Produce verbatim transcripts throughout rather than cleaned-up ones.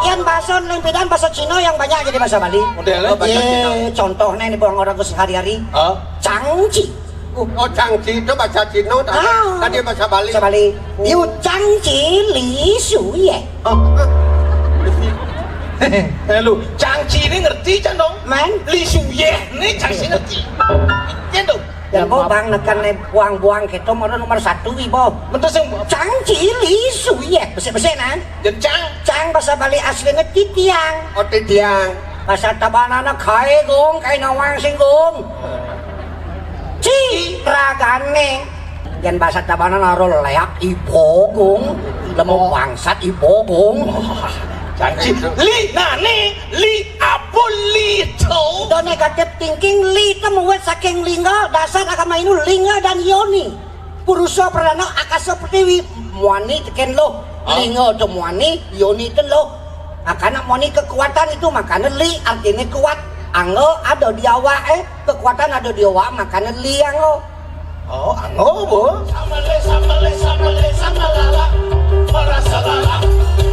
Kan bahasa lempidan bahasa Cina yang banyak jadi bahasa Bali. Model, eh, bahasa Cina. Contohnya ini buang orang ke sehari-hari. Ah. Cangci. Oh, cangci itu bahasa Cina, ah, tadi bahasa Bali. Bahasa Bali. Oh. Yu cangci li su ye. Oh. Eh, lu, cangci ini ngerti, Cang, dong? Man? Li su ye ini cangci ngerti. Iya, dong. Ya, bo, bang, neken nih buang-buang gitu, mau nomor satu, ibu. Betul, sing. Cangci li su ye. Besik-besik, nan. Cang. Cang bahasa Bali aslinya titiang. Oh, titiang. Bahasa Tabanan kai gong, kai nawang singgung. Ci ragane. Yang bahasa Tabanan aro leak ibogong, lemu bangsat ibogong. Cangci. Li nane, li apa li to? Itu negatif thinking, li itu muat saking lingga, dasar agama Hindu, lingga dan yoni. Purusa pradana akasa pertiwi, muani teken loh. Hah? Lingga itu muani, yoni itu loh. Makanya muani kekuatan itu, makanya li artinya kuat. Anggo ada di awak, eh. Kekuatan ada di awak, makanya li anggo. Oh, anggo, Bu. Samale, samale, samale, samalala. Merasa lala,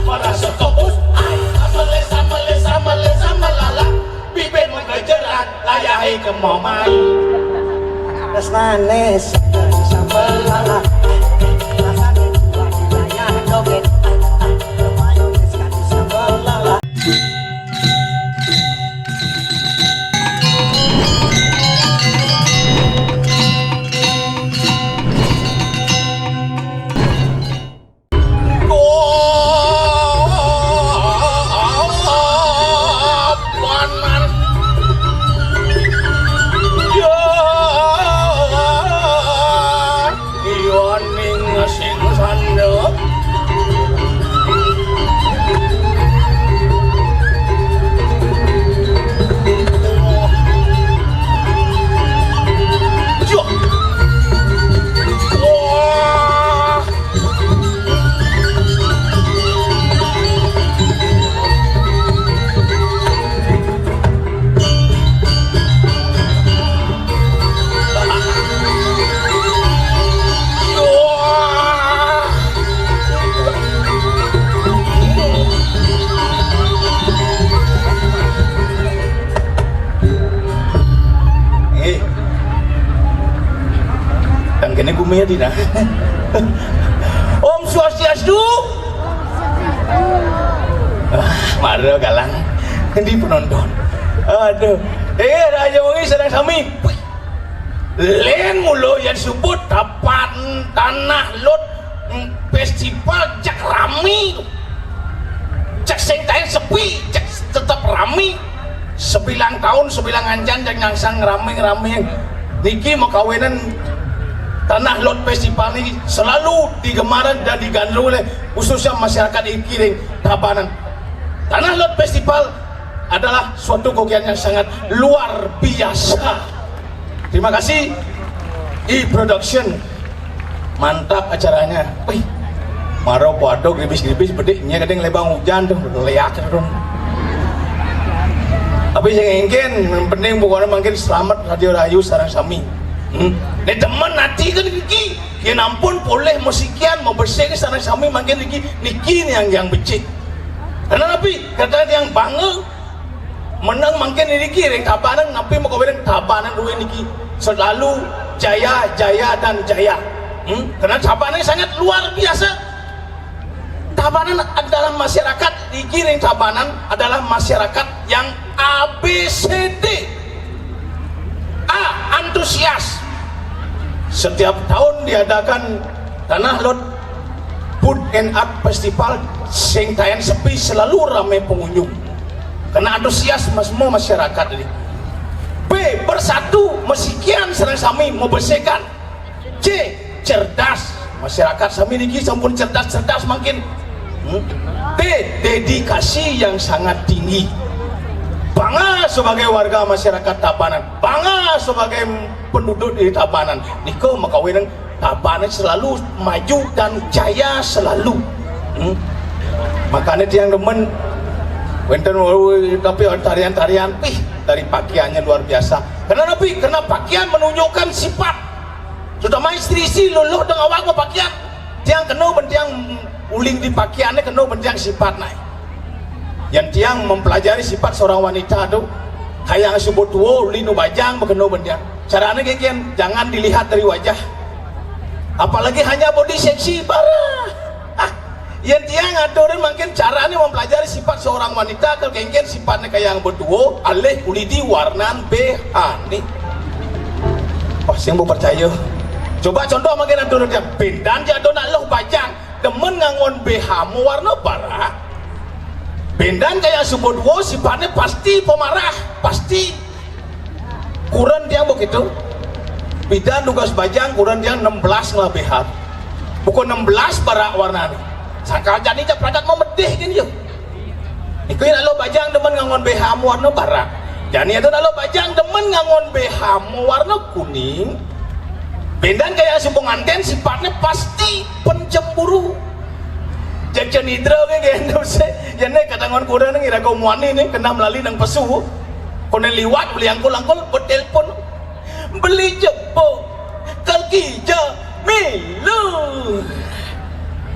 merasa kobus. Ai, samale, samale, samale, samalala. Bibir menggejeran, layahi kemamai. Terus manis, dari sambal lala. Rasanya juga di daya joget. Lumayan sekali sambal lala. Eh. Dan kene gumi ya, Dina. Om Swastiastu. Ah, mara galang. Di penonton. Aduh. Eh, raja wengi sareng sami. Len mula yang sebut tapan tanah lot, mm, festival cak rami. Cak sing tain sepi, cak tetap rami. Sebilang tahun, sebilang ancan, cak nyangsang rami-rami. Niki makawinan Tanah Lot Festival niki selalu digemaran dan digandrung oleh khususnya masyarakat iki ring Tabanan. Tanah Lot Festival adalah suatu kegiatan yang sangat luar biasa. Terima kasih, E Production. Mantap acaranya. Wih, maro podo gribis-gribis, bediknya kadang lebang hujan tuh, leak tuh. Tapi sing engkin, yang penting pokoknya mungkin selamat, radio rayu sareng sami. Hmm? Nek demen hati kan iki, ya ampun, boleh musikian mau bersih sareng sami mungkin iki, niki nih yang, yang becik. Karena tapi kata yang bangga, menang mangkin niki ring Tabanan, napi makawinan Tabanan duwe niki selalu jaya, jaya, dan jaya. Hmm? Karena Tabanan sangat luar biasa. Tabanan adalah masyarakat, niki ring Tabanan adalah masyarakat yang A B C D. A, antusias. Setiap tahun diadakan Tanah Lot Food and Art Festival, sing tayan sepi selalu ramai pengunjung. Karena antusiasme masyarakat ini. B, bersatu, mesikian sareng sami membersihkan. C, cerdas. Masyarakat sami niki sampun cerdas-cerdas mangkin. Hmm? D, dedikasi yang sangat tinggi. Bangga sebagai warga masyarakat Tabanan, bangga sebagai penduduk di Tabanan. Nika makawinan Tabanan selalu maju dan jaya selalu. Hmm? Makanya tiang demen wenten, tapi tarian-tarian, pih, dari pakaiannya luar biasa. Karena napi? Karena pakaian menunjukkan sifat. Terutama istri-istri luluh dengan awak berpakaian. Tiang kena bentiang uling di pakaiannya, kena bentiang sifat naik. Yén tiang mempelajari sifat seorang wanita tu, kayang suba tua, uli nu bajang, bakeno ban tiang. Carané kénkén, jangan dilihat dari wajah. Apalagi hanya body seksi, parah. Ah, yén tiang ngaturin mangkin carané mempelajari sifat seorang wanita, kalau kénkén sifatné kayang ba tua, alih uli di warnan B H-né. Wah, sing mau percaya. Coba contoh mangkin atur tiang. Bendan ja ado nak luh bajang, demen ngangon B H mawarna barak. Bendan kayang suba tua, sifatné pasti pemarah, pasti. Kurenan tiang begitu. Pidan dugas bajang, kurenan tiang enam belas ngelah B H. Bukan enam belas barak warnané. Sangkal jani jak peladat memedih gén ya. Iku nak luh bajang demen ngangon B H mawarna barak. Jani ado nak luh bajang demen ngangon B H mawarna kuning. Bendan kayang suba ngantén, sifatné pasti pencemburu. Jek cenidra ké gendus. Yén né kadangon kurenan ngira kau muani né kena melali nang pesu. Koné liwat beli angkul-angkul betelpon. Beli jepuk. Kaki ja milu.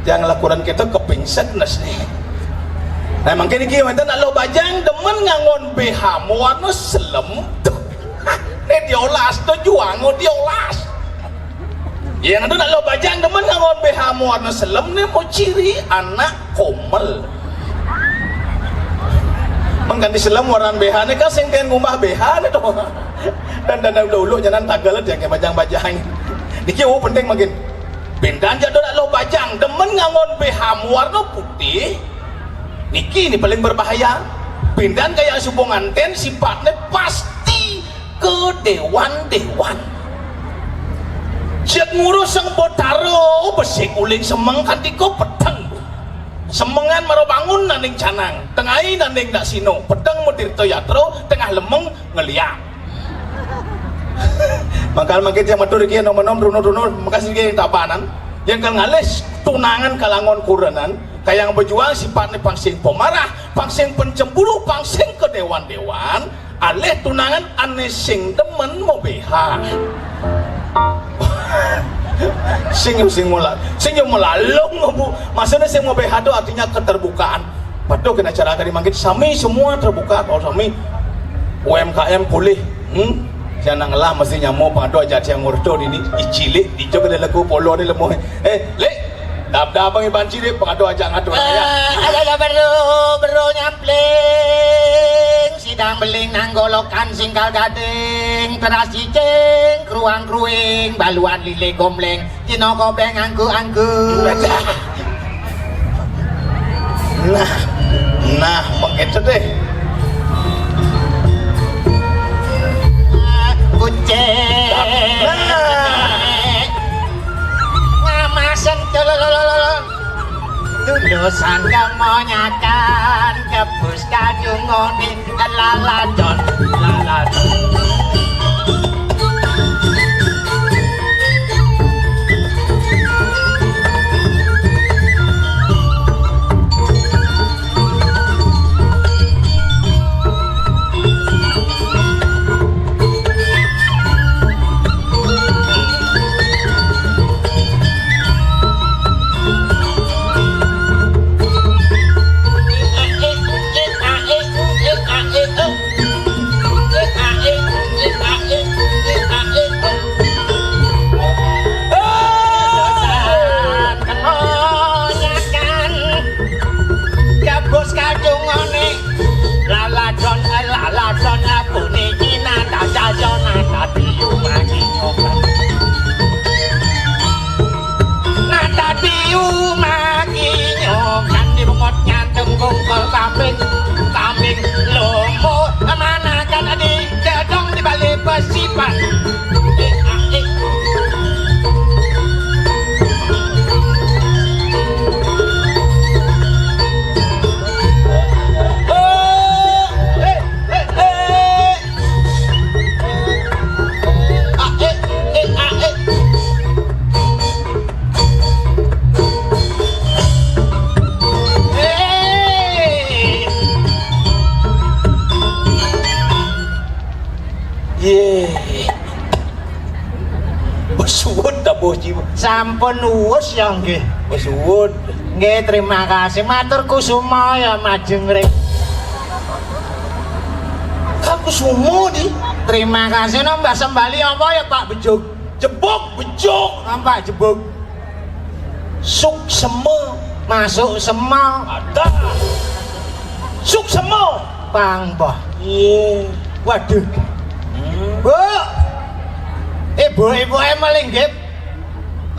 Jangan lakuran kita kepingsan nas nih. Nah, mangkin iki wénten nak luh bajang demen ngangon B H mawarna selem. Tuh. Né diolas to juango diolas. Yén ado nak luh bajang demen ngangon B H mawarna selem né mau ciri anak komel. Mengganti selem warnan B H né kan sing kén ngumbah B H né to. Dan dan udah ulu jangan tagal dia kayak bajang-bajang. Niki oh penting mangkin. Bendan ja ado nak luh bajang demen ngangon B H mawarna putih. Niki ini paling berbahaya. Bendan kayang suba ngantén sifatné pasti kedewan-dewan. Jek ngurus Sang Batara besik uling semeng kanti ko peteng. Semengan mara bangun naning canang, tengai naning daksina, peteng matirta yatra, tengah lemeng ngeliak. Mangkal mangkin tiang matur iki nom-nom runut-runut, mekas iki tabanan. Yén kal ngalih tunangan kalangon kurenan, kayang bejuang sifatné pang sing pemarah, pang sing pencemburu, pang sing kedewan-dewan, alih tunangan ané sing demen mau B H. Sing sing mula, sing yo melalung, Bu. Maksudnya sing mau B H tu artinya keterbukaan. Patuh kena cara kali mangkin sami semua terbuka kalau sami U M K M boleh. Hmm? Jangan ngelah mesti nyamo pado aja tiang ngurdo ini icilik dijo kena lagu polo ni lemoh. Eh, Lik. Dap-dap bang iban cilik pado aja ngatur ya. Ada ada beru beru nyampling sidang beling nang golokan singkal gading teras cicing kruang kruing baluan lile gombleng Cina kobeng angku-angku. Nah, nah, begitu deh. Kucing. Nah. Ngamasen, lho, lho, lho, lho, lho. Tulusan kemonyakan, kebus kajungoni, laladon, laladon. Dosan kemonyakan, gabus kacungane, laladon, laladon puniki nata jaja, nata diyu mati nyokan. Nata diyu mati nyokan, dibungut nyantung kungkul kambing, kambing lomo, manakan di gedong di bali besipan. Ye. Wis suwun tabuh jiwa. Sampun uwus ya nggih. Wis suwun. Nggih, terima kasih. Matur kusuma ya majeng ring. Aku sumo di. Terima kasih no, Mbah Sembali apa ya, Pak Bejuk? Jebok, bejuk. Apa jebok? Suksema. Masuk sema. Ada. Suksema. Pang, Mbah. Iya. Waduh. Hmm. Bu. Ibu-ibu emang linggih.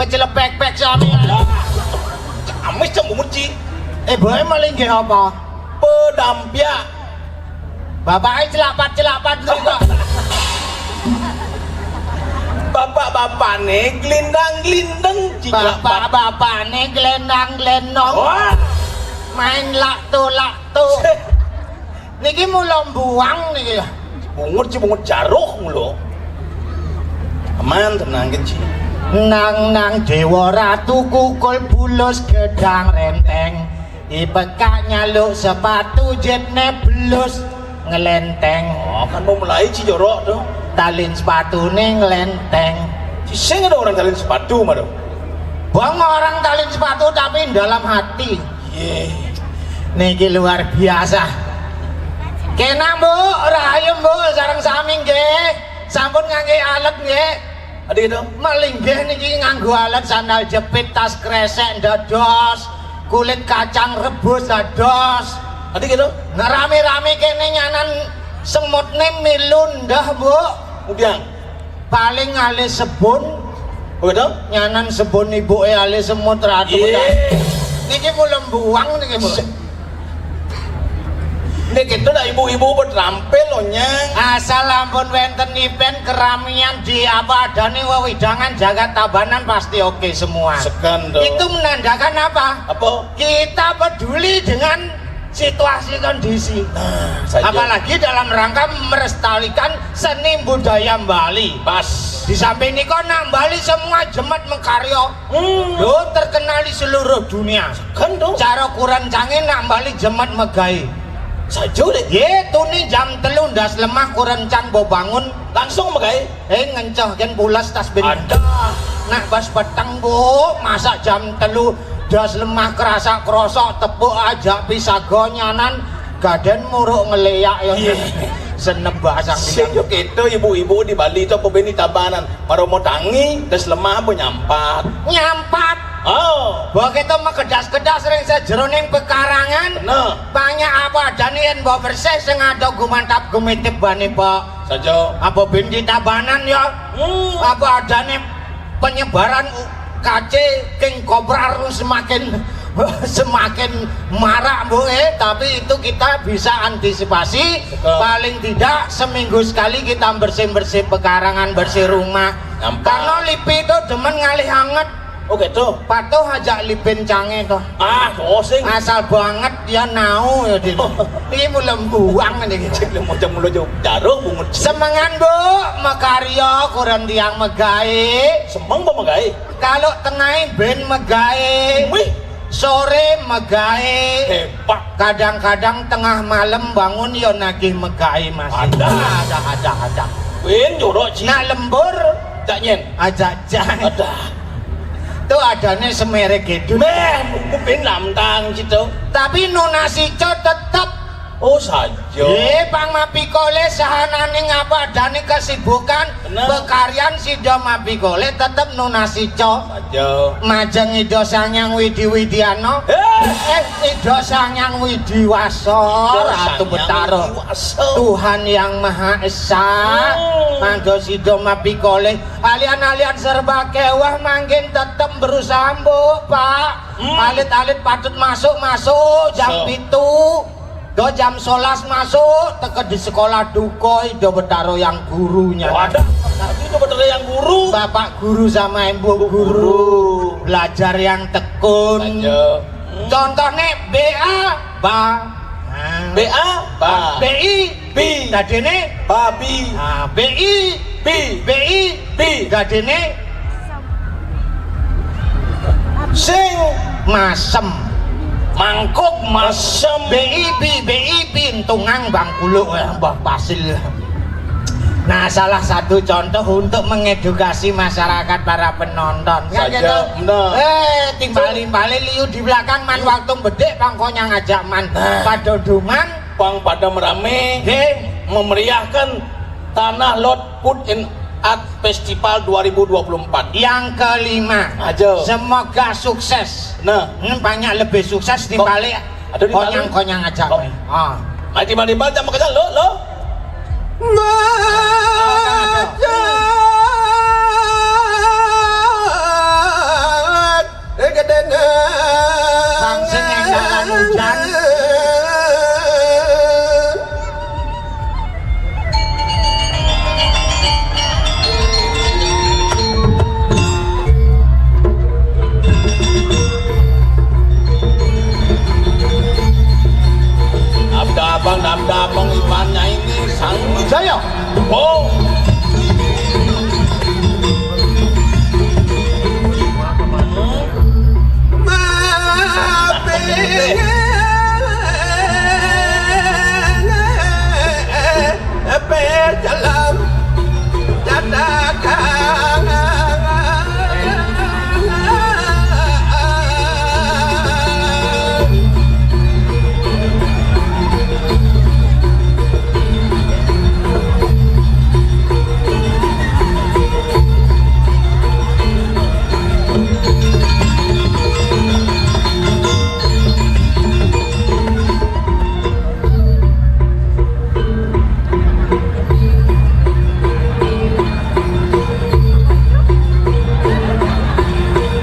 Kecelepek-pek sami. Amis cembungut, Ci. Ibu emang linggih apa? Pedampiak. Bapaknya celapat-celapat tuh kok. Bapak-bapak nih gelindang-gelindeng, Ci, celapat. Bapak-bapak nih gelendang-gelendong. Wah. Main lakto-lakto. Niki mula buang niki ya. Bungut, Ci, bungut jaruh mulu. Aman, tenang, Ci. Nang nang Dewa Ratu kukul bulus gedang renteng. Ipekak nyaluk sepatu jetne belus ngelenteng. Oh, kan mau mulai, Ci, jorok tuh. Talin sepatune ngelenteng. Ci, sing ada orang talin sepatu mah dong. Bang, orang talin sepatu tapi dalam hati. Iya. Niki luar biasa. Kena, Bu, rahayu, Bu, sareng sami nggih. Sampun ngangge alet nggih. Adi gitu. Melinggih niki nganggo alet, sandal jepit, tas kresek, dados, kulit kacang rebus dados. Adi gitu. Nah, rame-rame kene nyanan semutne milu ndah, Bu. Udiang. Paling alih sebun. Oh, gitu? Nyanan sebun ibuke alih semut ratu. Iya. Niki mula buang niki, Bu. Nek itu dah ibu-ibu buat rampil loh, Nyang. Asal ampun wenten event keramian di apa adane wewidangan jagat Tabanan pasti oke semua. Segan tuh. Itu menandakan apa? Apa? Kita peduli dengan situasi kondisi. Nah, saja. Apalagi dalam rangka melestarikan seni budaya Bali. Pas. Di samping niku nak Bali semua jemet mekarya. Hmm. Lho, terkenal di seluruh dunia. Kan dong. Cara kurencange nak Bali jemet megawe. Saja, Dik. Ye, tuni jam telu ndas lemah kurencang mbok bangun. Langsung megawe. Eh, ngencoh ken pules tas ben. Ada. Nak bas peteng, Bu, masak jam telu ndas lemah kerasak-kerosok, tepuk aja pisaga nyanan gaden muruk ngeleyak ya. Iya. Senebak sang. Sing yo keto ibu-ibu di Bali to apa beni Tabanan. Maromo tangi, ndas lemah apa nyampat? Nyampat. Oh. Mbok keto megedas-gedas ring sejeroning pekarangan. Nah. Banyak apa adane yen mbok bersih sing ada gumantap gumitip bane, Pak. Saja. Apa ben di Tabanan ya? Hmm. Apa adane penyebaran u-, kace King Cobra semakin, semakin marak, Bu, eh. Tapi itu kita bisa antisipasi. Betul. Paling tidak seminggu sekali kita bersih-bersih pekarangan, bersih rumah. Nampak. Karena lipi itu demen ngalih anget. Oh, gitu. Patuh aja lipin cange to. Ah, sosing. Asal banget ya nau ya, Din. Iki mula buang niki. Cek lu mau jam lu jauh. Jaruh bungut. Semengan, Bu, mekarya kuren tiang megawe. Semeng apa megawe? Kalau tengahe ben megawe. Wih. Sore megawe. Hebat. Kadang-kadang tengah malam bangun ya nagih megawe, Mas. Ada. Ada, ada, ada. Win jorok, Ci. Nak lembur. Cak nyen. Aja jang. Ada. Tuh adane semerek itu. Meh, kuping lambang gitu. Tapi nunasi co tetep. Oh, saja. Eh, Pang Mapikole sahanane ngapa adane kesibukan. Bener. Pekaryan sida Mapikole tetep nunasi co. Saja. Majeng Ida Sang Hyang Widi Widiana. Eh. Eh, Ida Sang Hyang Widi Wasa, Ida Ratu Sang Hyang Betara. Widi Wasa. Tuhan Yang Maha Esa. Hmm. Mangga sida Mapikole. Alian-alian serba kewah mangkin tetep berusaha, Mbok, Pak. Hmm. Alit-alit patut masuk, masuk jam So. pitu. Do jam sebelas masuk, teka di sekolah duka Ida Betara Yang Gurunya. Wadah, tapi Ida Betara Yang Guru. Bapak guru sama Ibu Bu guru. Guru. Belajar yang tekun. Aja. Hmm. Contohnya B A, ba. Nah. B A, ba. B I, Bi. Dadene? Babi. Ah, B I. Bi. B I. Bi. Dadene? Sing. Masem. Mangkuk masem. B I B, B I B, entungang bangkuluk, eh, Mbah Pasil. Nah, salah satu contoh untuk mengedukasi masyarakat para penonton. Kan saja, gitu? Bener. Eh, timbali-bali liu di belakang man, waktu bedik pangko nyang ngajak man. Nah. Pada duman. Pang pada merame. Nggih. Memeriahkan Tanah Lot Food and Art Festival dua ribu dua puluh empat. Yang kelima. Aja. Semoga sukses. Nah. Hmm, banyak lebih sukses di balik. Aduh, di balik. Konyang-konyang aja. Kok. Ah. Ayo, di balik, di balik, sama kerja, lo, lo. Macet. Bang sing endalan ujan. Abda abang, abda abang, imannya ini sang. Saya. Oh.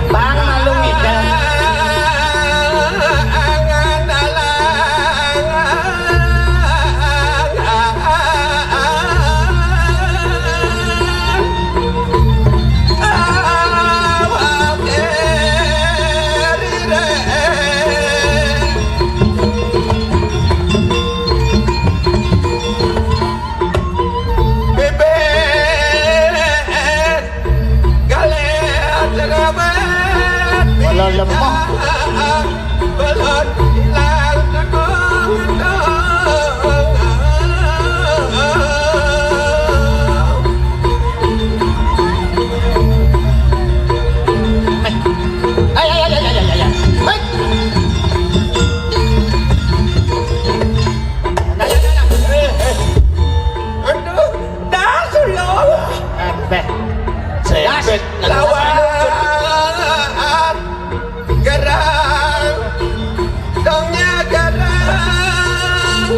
Bang malu ngidam. Kalau lemah. Hai, hai, hai, hai, hai, hai. Hai. Hai, hai, hai, hai. Eh, eh. Aduh, das, ya Allah. Eh, beh. Saya lawan gerang, dongnya gerang,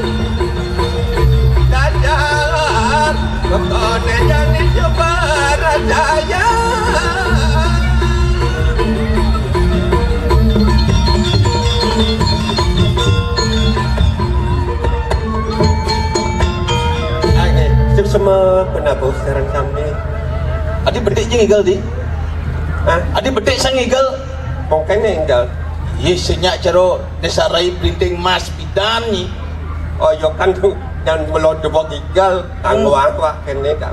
dajar, pokoknya jangan coba rajaya. Oke, suksma penabuh sareng sami. Adi bedik sing ngigel, Di? Hah? Adi bedik sing ngigel? Mungkin ngigel. Iya, senyak jero Desa Rai Blinting Mas Pidan ni. Oh, yo kan tuh, yang melo debok ngigel, kanggo awak kene, Kang.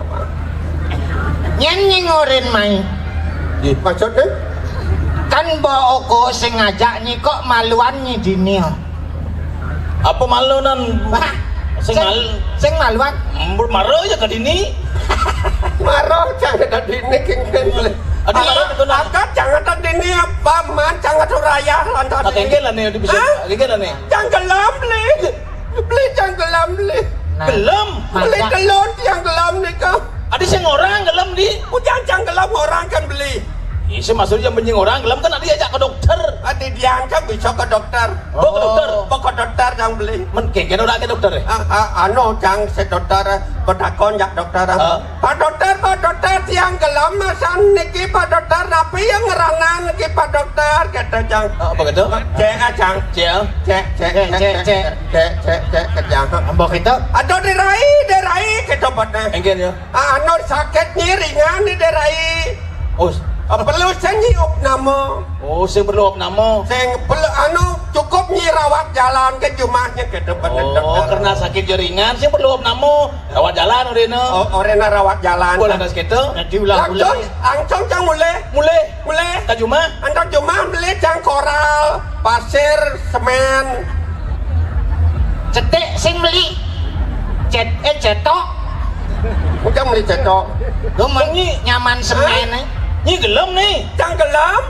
Nyen nyingurin mai. Iya. Maksudnya? Kan Mbok Oko sing ngajak nyi, kok maluan nyi dini, ya? Apa malunan? Wah, sing sing mal- sing maluan. Mbur maro ya ke dini. Maro jangan ke dini, King Ben. Aduh, maro itu, nah. Angkat jangan ke dini, apa, Man? Jangan Suraya, lantas. Tak kengkel lah nih, bisa. Hah? Kengkel lah nih. Jangan gelam, beli. Beli jangan gelam, beli. Nah, gelem. Beli masa telon yang gelam nih, kau. Adi sing orang gelem, Di. Ujan jangan gelam orang kan beli. Iya, sih maksudnya yang orang gelem kan adi ajak ke dokter. Adi diangkat bisa ke dokter. Oh, ke dokter. Oh, ke dokter yang beli. Men, kene ora ke dokter, eh? Ah, ah, anu, jang si dokter, eh, betakon jak dokter, eh. Ah. Pak dokter, Pak dokter, tiang gelem masan niki, Pak dokter, napi yang ngeranan niki, Pak dokter, kata jang. Ah, apa kata? Cek, ah, jang. Cek, ah. Cek, cek, cek, cek, cek, cek, cek, cek, cek, jang. Mbok itu? Aduh, dirai, dirai, kita pada. Enggak, ya. Ah, anu sakit nyi ringan nih, dirai. Oh. Ah, perlu sing nyi opname. Oh, sing perlu opname. Sing perlu, anu, cukup nyi rawat jalan ke jumahnya ke depan. Oh, dokter. Karena sakit jaringan, sing perlu opname. Rawat jalan, orena. Oh, orena rawat jalan. Boleh, atas kita. Jadi ulang-ulang. Langsung, langsung, cang, mulai. Mulai. Mulai. Ke jumah. Antar jumah beli cang koral, pasir, semen. Cetik sing beli. Cet-, eh, cetok. Cang meli céko. Lu mah nyaman semén, eh. Nyi gelem nih. Cang gelem.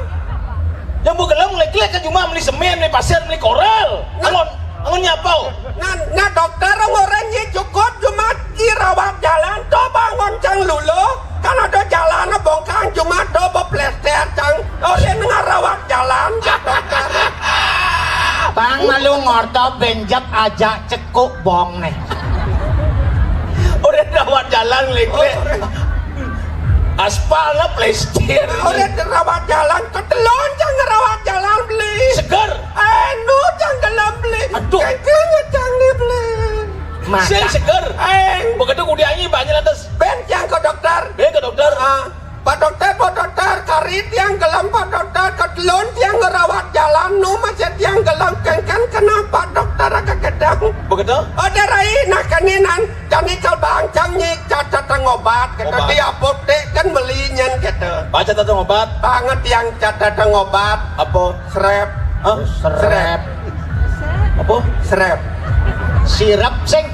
Yang mau gelem ngelik-ngelik ke jumah meli semén, meli pasir, meli korel. Angon, angon nyapa? Nah, nah dokter ngoréng nyi cukup cuma dirawat jalan, to bangun cang luluh. Kan ada jalan bongkang cuma to beplester cang. Orin ngarawat jalan, ya dokter. Bang malu ngorto benjep aja cekuk bong nih. Udah rawat jalan lek-lek. Aspalnya plester. Udah rawat jalan, ketelon cang ngerawat jalan beli. Seger. Anu cang gelem beli. Aduh. Kengkeng cang nih beli. Sing seger. Eng. Begitu kudianyi banyak lantas. Ben cang ke dokter. Ben ke dokter. Ah. Pak dokter, Pak dokter, kari tiang gelem, Pak dokter, ketelon tiang ngerawat jalan, nu masih tiang gelem, kengken kena Pak dokter ke gedang. Begitu? Oh, derai, nah keninan, jani kal bangcang nyi, catat obat, kata di apotek kan beli nyen kata. Baca tentang obat. Banget tiang catat obat. Apa? Serep. Hah? Serep. Apa? Serep. Sirep sing.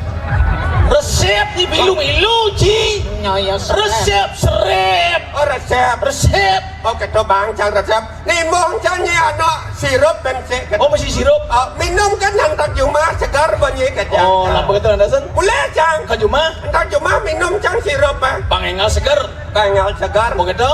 Resep di milu-milu, Ji. Nyoyo serep. Resep, serep. Oh, resep. Resep. Oh, keto bang cang resep. Nimbong cang nyi anak sirup bensin. Oh, masih sirup. Oh, minum kan nang tak cuma segar banyi kata. Oh, lah begitu landasan. Boleh cang. Ka jumah. Nang tak cuma minum cang sirup, eh. Pangengal segar. Pangengal segar. Begitu.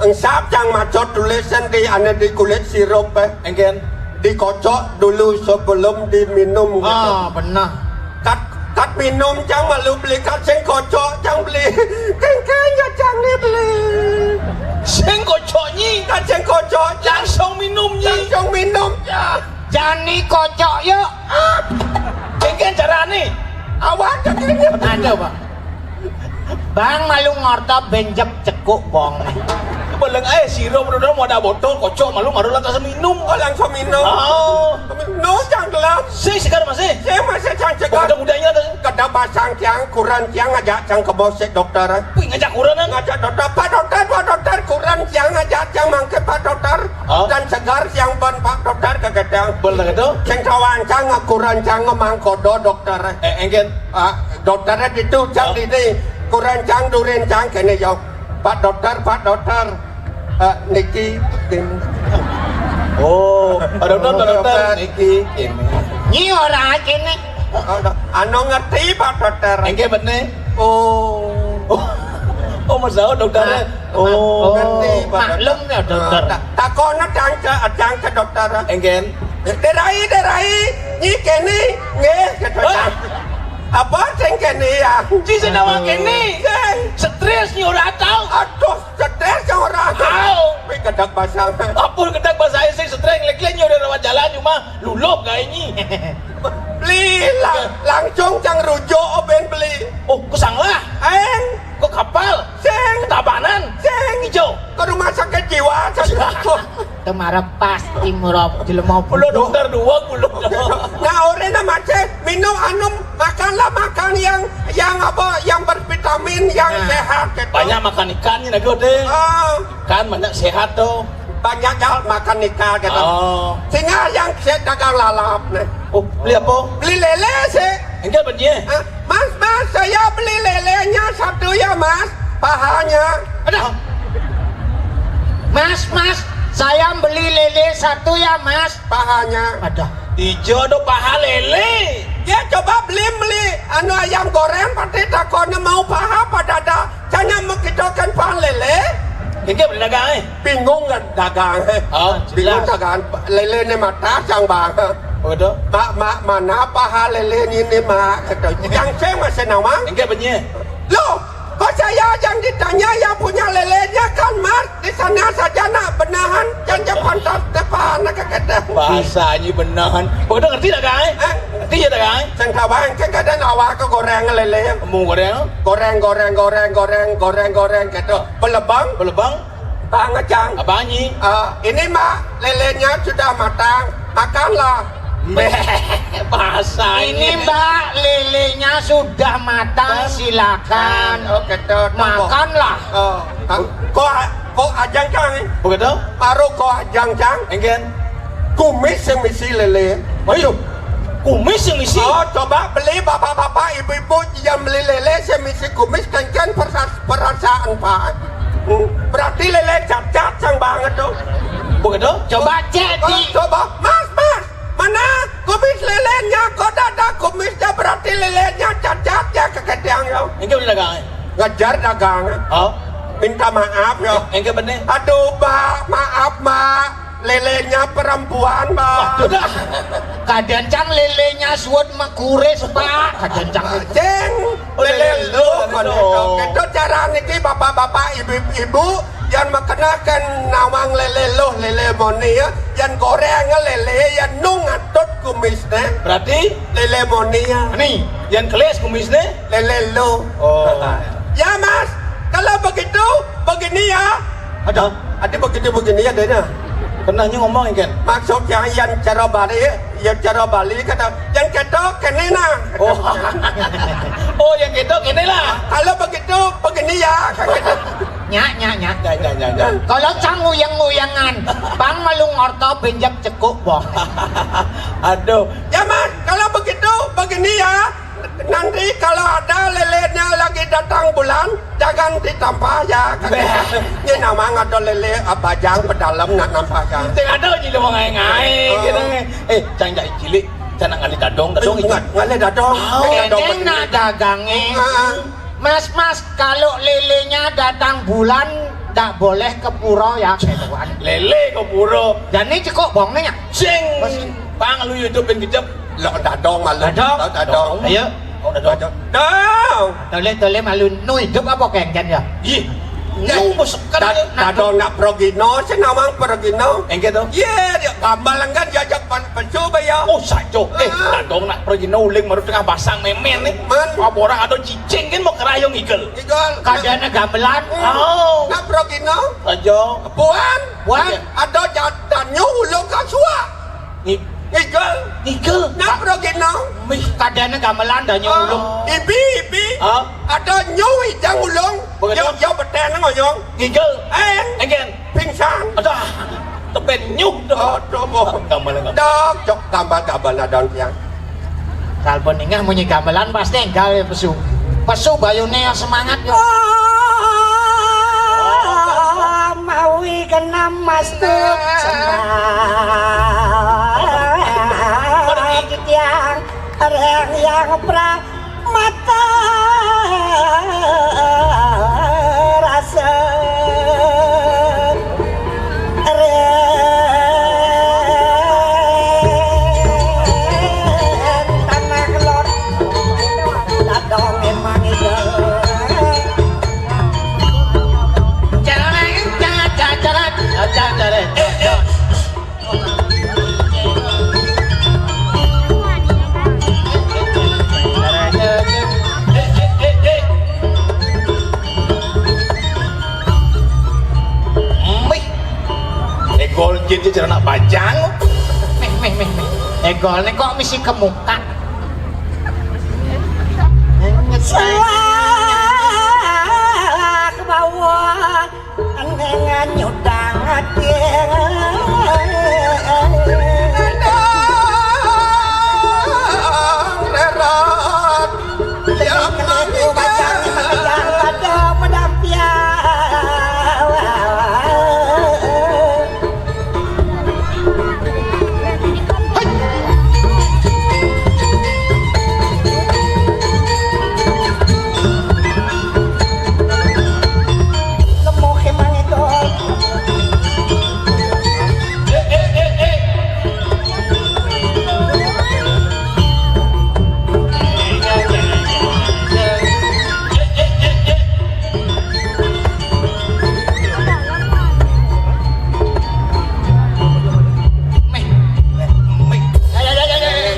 Engsap cang macot tulisan di ane di kulit sirup, eh. Engken. Dikocok dulu sebelum diminum. Ah, benar. Kat, kat minum cang malu beli, kat sing kocok cang beli. Kengkeng ya cang ni beli. Sing kocok nyi. Kat sing kocok cang. Langsung minum nyi. Langsung minum ya. Jani kocok yuk. Engken cara ni. Awak kekenya. Ada, Pak. Bang malu ngorto benjep cekuk bong. Beleng, eh, sirup udah mau ada botol, kocok malu maru lantas minum. Oh, langsung minum. Oh. No, cang gelap. Si segar masih. Saya masih cang segar. Udah mudanya tuh. Kada basang cang, kuran cang ngajak cang ke bosek dokter. Wih, ngajak kuran kan? Ngajak dokter, Pak dokter, Pak dokter, kuran cang ngajak cang mangke Pak dokter. Hah? Dan segar siang ban Pak dokter ke gedang. Boleh gitu? Sing kawan cang, kuran cang ngemang kodo dokter. Eh, engken. Ah, dokternya gitu, cang di ini. Kuran cang, durin cang, kene yo. Pak dokter, Pak dokter. Eh, niki, kene. Oh, Pak dokter, Pak dokter, niki, kene. Nyi ora kene. Oh, anu ngerti, Pak dokter. Engke bene. Oh. Oh, Mas Daud dokternya. Oh. Ngerti, Pak dokter. Maklum ya, dokter. Ah, takono cang ke, cang ke dokter. Engken. Derai, derai, nyi kene, nggih, gitu. Hah? Apa sing kene ya? Ci sing nawang kene. Sing. Stres nyi ora tau. Aduh, stres ya ora. Au. Wi kedak basang. Apa kedak basang sing stres, lek-lek nyi ora rawat jalan cuma luluh gawe nyi. Beli lang-, langsung cang rujuk oben beli. Oh, ku Sanglah. Eng. Ku Kapal. Sing. Tabanan. Sing. Ijo. Ke rumah sakit jiwa. Temara pas timur jelema. Pulau dokter dua pulau. Nah, ora nak macet, minum anu, makanlah makan yang, yang apa, yang bervitamin, yang sehat gitu. Banyak makan ikan ni lagi deh. Ah. Kan banyak sehat tuh. Banyak yang makan ikan gitu. Oh. Singa yang se-, dagang lalap nih. Oh, beli apa? Beli lele sih. Enggak, beli. Ah, Mas, Mas, saya beli lelenya satu ya, Mas. Pahanya. Ada. Mas, Mas, saya beli lele satu ya, Mas. Pahanya. Ada. Ijo ada paha lele. Ya, coba beli, beli anu ayam goreng, pasti takono mau paha pada ada. Canya mau kita kan paha lele. Ini beli dagang, eh? Bingung kan dagang, eh? Oh, bingung jelas. Dagang lele ni mata sang bang. Oh, itu? Mak, mak, mana paha lele ni, ni, mak? Kata, yang saya masih nawang. Enggak, benyeh. Loh, kok saya yang ditanya, yang punya lelenya kan, Mas? Di sana saja nak benahan, jangan pantas depan, nak kata. Bahasanya benahan. Begitu ngerti tak, Kang? Eh? Ngerti ya, tak, Kang? Sing kawan, kan kadang awak ke goreng lele. Mau goreng? Goreng, goreng, goreng, goreng, goreng, goreng, gitu. Pelebang. Pelebang? Bang Ejang. Abang Nyi. Eh, ini, Mak, lelenya sudah matang. Makanlah. Meh, bahasa ini, ini, Mbak, lelenya sudah matang, silakan. Oh, gitu. Makanlah. Oh, ah, kok, kok Ajang Cang, eh? Begitu? Baru kok Ajang Cang? Engken. Kumis yang misi lele. Ayo. Kumis sing misi. Oh, coba beli bapak-bapak, ibu-ibu yang beli lele sing misi kumis, kéngkén persa-, perasaan, Pak. Hmm, berarti lele cacat sang banget tuh. Begitu? Coba cek. Oh, di coba, Mas, Mas, mana kumis lelenya? Kok ada kumisnya? Berarti lelenya cacat ya, keketiang ya. Ini udah dagang. Ngejar dagang. Oh. Minta maaf ya. Ini bener. Aduh, Mbak, maaf, Mbak. Lelenya perempuan, Mbak. Waduh, dah. Kadang cang lelenya suwet makuris, Pak. Kadang cang. Ceng, oh, lele lele lo, lo, lele lo. Itu cara niki bapak-bapak, ibu-ibu yang makenakan nawang lele lo, lele moni ya, yang goreng lele, yang nung atut kumisnya. Berarti? Lele moni ya. Nih, yang kelis kumisnya? Lele lo. Oh. Ya, Mas, kalau begitu, begini ya. Ada? Ada begitu begini ya, Dena. Pernah nyu ngomong, kan? Maksudnya yang cara Bali, ya cara Bali kata, yang ketok kene nah. Oh. Oh, yang ketok kene lah. Kalau begitu, begini ya. Nyak, nyak, nyak. Ya, ya, ya, ya. Kalau cang uyang-uyangan, bang malung orto benjak cekuk, boh. Aduh. Ya, Mas, kalau begitu, begini ya. Nanti kalau ada lelenya lagi datang bulan, jangan ditampah ya. Ini nama ada lele, ah, bajang pedalem nak nampah ya. Sing ada ji lu ngaé-ngaé, oh, gitu. Eh, cang cai cilik, cang nak ngalih dadong, dadong. Eh, itu. Ngalih dadong. Oh. Dadong. Kéné nak dagangé. Ah. Mas, Mas, kalau lelenya datang bulan, ndak boleh ke pura ya, gitu kan. Lele ke pura. Jani cekuk bongné ya. Sing. Mas. Bang, lu YouTube-in kejep. Lo dadong malu. Dadong. Lo dadong. Ayo. Oh, dadong. Dadong. Tole, tole malu. Nu hidup apa kéngkén ya? Ih. Nyau besekan da-, ya. Dadong nak progino, senawang progino. Enggak dong. Iya, dia gambalan kan diajak pan-, pensu ba ya. Oh, sajo. Eh, ah, dadong nak progino uling baru tengah basang mémén nih. Man. Apa orang ada cicing kan mau kerayong igel. Igel. Kadana gamelan. Oh. Nak progino. Sajo. Puan. Puan. Iya. Ada ja-, danyu ulung kasua. Ngi-, ngigel. Ngigel. Nak progino. Mih, kadana gamelan danyu ulung. Ibi, ibi. Hah? Ada nyuwi jang ulung. Begitu. Yo, yo, beten ngoyong. Ngigel. Eh. Enggén. Pingsan. Aduh. Tepen nyuh. Aduh, boh. Gamelan. Dok, cok tambah gamelan daun tiang. Kalbon ningah munyi gamelan pasti enggal ya pesu. Pesu bayune yang semangat yo. Oh, mawi kena mas tu senang. Tiang reng yang pra mata rasa. Mih. Egol jin aja cara nak bajang. Mih, mih, mih, mih. Egolne kok misi ke muka. Salah bawa neng nyudang ati. Rerat.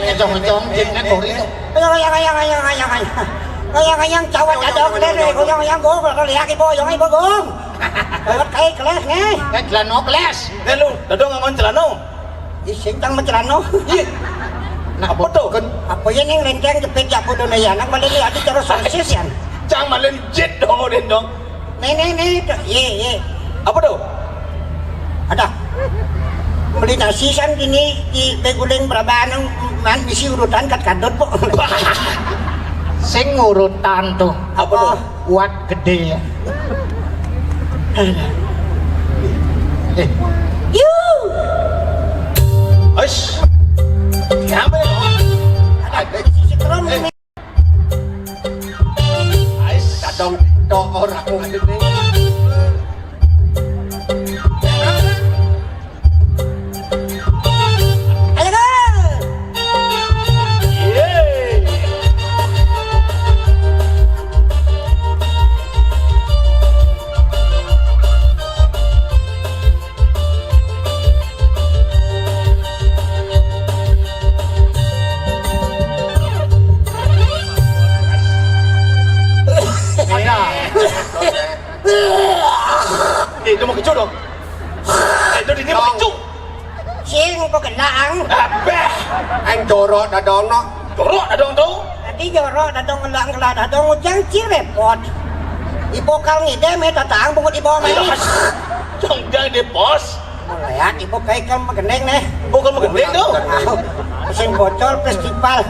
Ngejong-ngejong, jin nak kori. Ayo, ayo, ayo, ayo, ayo, ayo. Ayo, ayo, cawat ada keren, ayo, ayo, ayo, go, go, lihat ibu, ayo, ibu, go. Lewat kai kelas nih. Kan celana kelas. Eh, lu, dadong ngangon celana. Ih, sing tang mencelana. Ih. Nah, apa tuh? Kan apa ya ning lenteng jepit ya bodoh ya. Nang balik ya, ada terus sosis ya. Cang malen jit dong, dong. Nih, nih, nih, tuh. Iya, iya. Apa tuh? Ada. Beli nasi san dini di Beguling Prabahan, man, misi urutan kat kadut, Bu. Sing urutan tuh. Apa tuh? Kuat gede ya. Eh. Yu. Ais. Siapa ya? Ada sisi kerom ini. Ais. Kadang tok orang ada nih. Ayo, Kak. Yeay. Ada. Eh, itu mau kecoh dong. Eh, itu dini mau kecoh. Sing kok gelang. Abeh. Aing jorok dadong no. Jorok dadong tuh. Tadi jorok dadong, gelang-gelang dadong, ujang ci repot. Ibu kal ngidem ya, tatang bungut ibu main. Dong, jangan di pos. Lihat ibu kayak kan magendeng nih. Bukan magendeng tuh. Sing bocor festival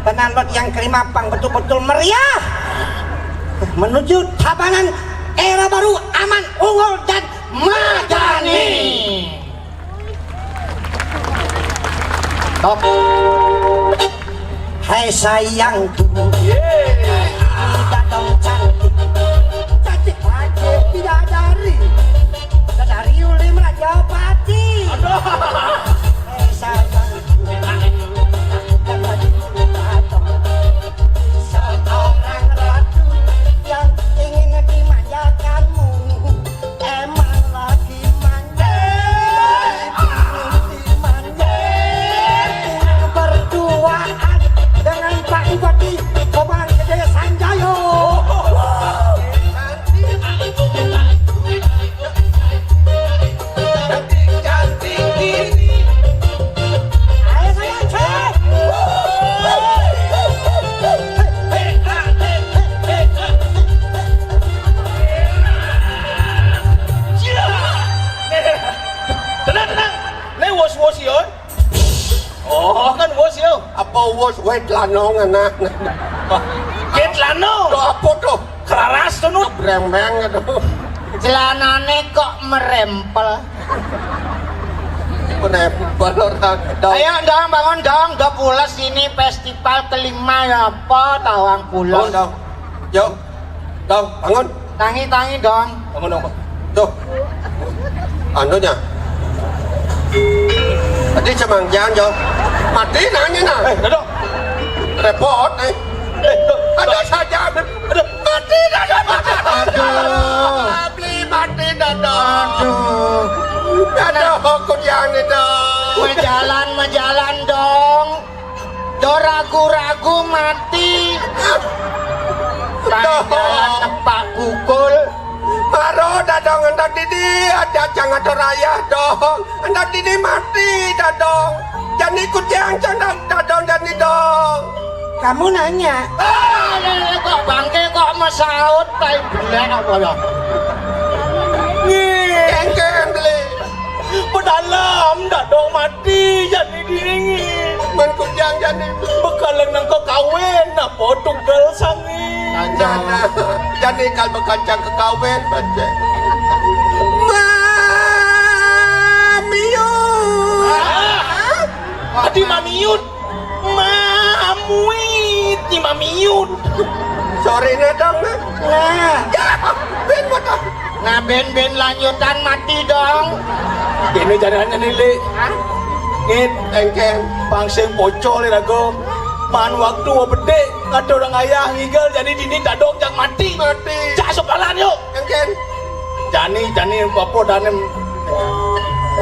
Tanah Lot yang kelima pang betul-betul meriah. Menuju tabanan era baru, Aman, Ungul, dan Madani. Top. Hai sayangku, tidak dong cantik, cantik aja bidadari, bidadari Uli Merajapati. Aduh. Hai sayangku, tidak dong seorang ratu yang ingin dimanjakanmu. Emang lagi manja, lagi manja. Berduaan dengan Pak Bupati Komang Gede Sanjayo. Cantik, cantik ini. Ayo, sayang, cek. Tenang, tenang. Nih, wos-wos, yo. Oh, kan wos, yo. Apa wos, wet lanong, anak. Ket lanong. Tuh, apa tuh? Keraras tuh, Nut. Brembeng, aduh. Celanane kok merempel. Merempel orang. Dong. Ayo, Dong, bangun, Dong. Udah pules ini festival kelima ya apa, tawang pules. Bangun, Dong. Yuk. Dong, bangun. Tangi, tangi, Dong. Bangun, Dong. Tuh. Anunya. Tadi semanggian, Dong. Mati nanya, nah. Eh, Dong. Repot, eh. Eh, Dong. Ada saja. Aduh. Mati dah, dah, dah, dah, dah. Aduh. Beli mati dah, dah. Aduh. Aduh, aku yang ni dah. Majalan, majalan dong. Do ragu-ragu mati. Dah. Majalan nepak kukul. Maro dah dong, endak didi, ada jangan do rayah dong. Endak didi mati dah dong. Jani kucing, jangan dah dong, jani dong. Kamu nanya. Ah, kok bangke kok mesaut, tai belek apa ya? Nih. Kengkeng beli. Pedalam, dak dong mati, jadi dingin. Men kujang jadi. Bekaleng nang kau kawin, apa tunggal sangi. Nah, jadi kal bekancang ke kawin, baca. Mamiut. Ah, adi mamiut. Mamuit ni mamiut. Sorry ne dong ne. Nah. Ya, ben motor. Nah, ben-ben lanjutan mati dong. Ini jalannya nih, Li. Hah? Ngit, engkeng, pangsing pocol ya, Rago. Man waktu wa bedek, kata orang ayah ngigel, jadi dini dadong jang mati. Mati. Cak sopalan yuk. Engkeng. Jani, jani, apa danem.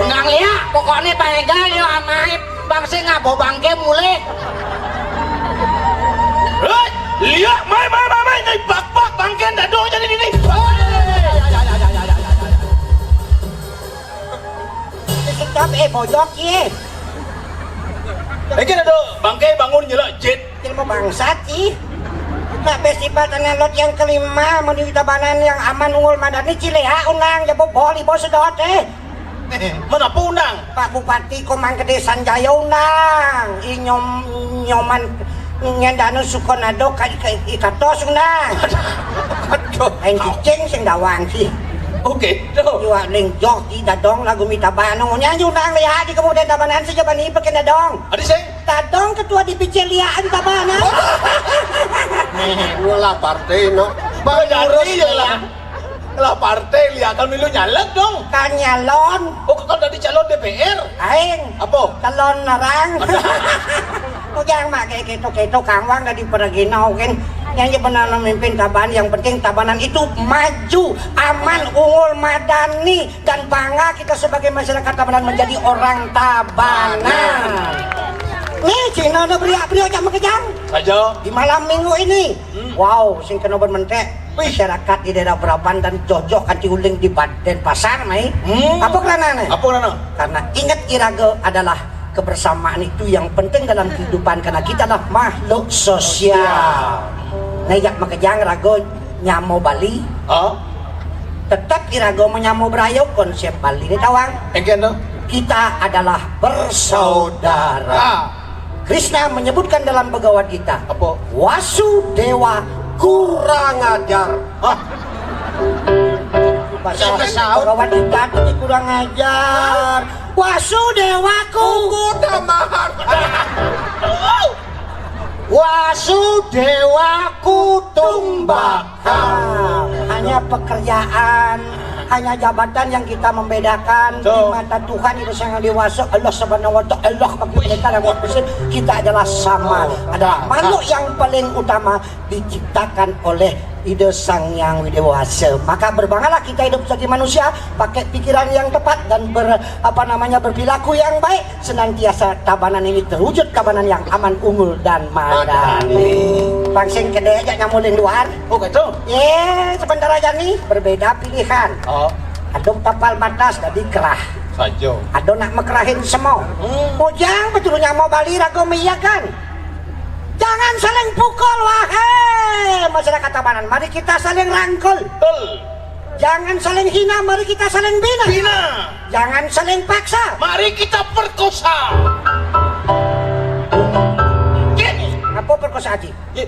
Undang liak, pokoknya Pak Egal yuk amai. Bang sing ngabo bangke mulih. Hei, liak, mai, mai, mai, mai, nyai bak-bak bangke dadong jadi dini. Sedap, eh, bojok, ye. Engke dadong bangke bangun nyelak jit. Ilmu bangsat, ih. Nah, festival Tanah Lot yang kelima, menuju Tabanan yang aman, Ungul Madani, Cileha, undang, jabo bol, ibo sedot, eh. Menapa undang? Pak Bupati Komang Gedé Sanjaya undang. I nyom-, nyoman ngendana suka nado ka, ka, i katos undang. Aduh. Aing cicing sing dawang sih. Oke, tuh. Iwak ling joh di dadong lagu mita banu. Nyanyi undang lihat di kemudian tabanan saja bani pakai dadong. Adi sing? Dadong ketua D P C liaan tabanan. Nih, ngolah partai no. Bang jadi ngurus ya lah. Lah partai lihat kan milu nyaleg dong. Kan nyalon. Oh, kan tadi calon D P R. Aing. Apa? Calon narang. Kok jangan mak kayak gitu-gitu kangwang dari pergi naukin. Yang benar mimpin taban, yang penting tabanan itu maju, aman, ungul, madani, dan bangga kita sebagai masyarakat Tabanan menjadi orang Tabanan. Nih, Cina udah beriak-beriak jam kejang. Saja. Di malam minggu ini. Hmm. Wow, sing kena mentek. Wih. Masyarakat di daerah Braban dan jojoh kanti uling di Bad-, Denpasar, mai. Hmm. Apa karena nih? Apa karena? Karena ingat iraga adalah kebersamaan itu yang penting dalam kehidupan karena kita adalah makhluk sosial. Nah, jak makejang raga nyamo Bali. Oh. Tetap iraga menyamo berayo konsep Bali ni tawang. Again, no? Kita adalah bersaudara. Ah. Krishna menyebutkan dalam Bhagavad Gita. Apa? Wasu Dewa kurang ajar. Hah? Bahasa Bhagavad Gita itu kurang ajar. Wasu Dewaku. Kuku tambahan. Wasu Dewaku tumbaka. Hanya pekerjaan, hanya jabatan yang kita membedakan di mata Tuhan itu sangat dewasa. Allah Subhanahu wa Ta'ala bagi kita dan buat muslim, kita adalah sama, adalah makhluk yang paling utama diciptakan oleh Ida Sang Yang Widewasa. Maka berbanggalah kita hidup sebagai manusia, pakai pikiran yang tepat dan ber, apa namanya, berperilaku yang baik, senantiasa Tabanan ini terwujud Tabanan yang aman, unggul dan madani. Pangsing kedé aja nyamulin luar. Oh, gitu. Ye, sebentar aja nih, berbeda pilihan. Oh. Ada tapal batas jadi kerah. Saja. Ada nak mekerahin semua. Hmm. Bujang betul nyamo Bali raga meyakan. Jangan saling pukul, wahai masyarakat Tabanan. Mari kita saling rangkul. Betul. Jangan saling hina, mari kita saling bina. Bina. Jangan saling paksa. Mari kita perkosa. Gini. Apa perkosa, Haji? Ye,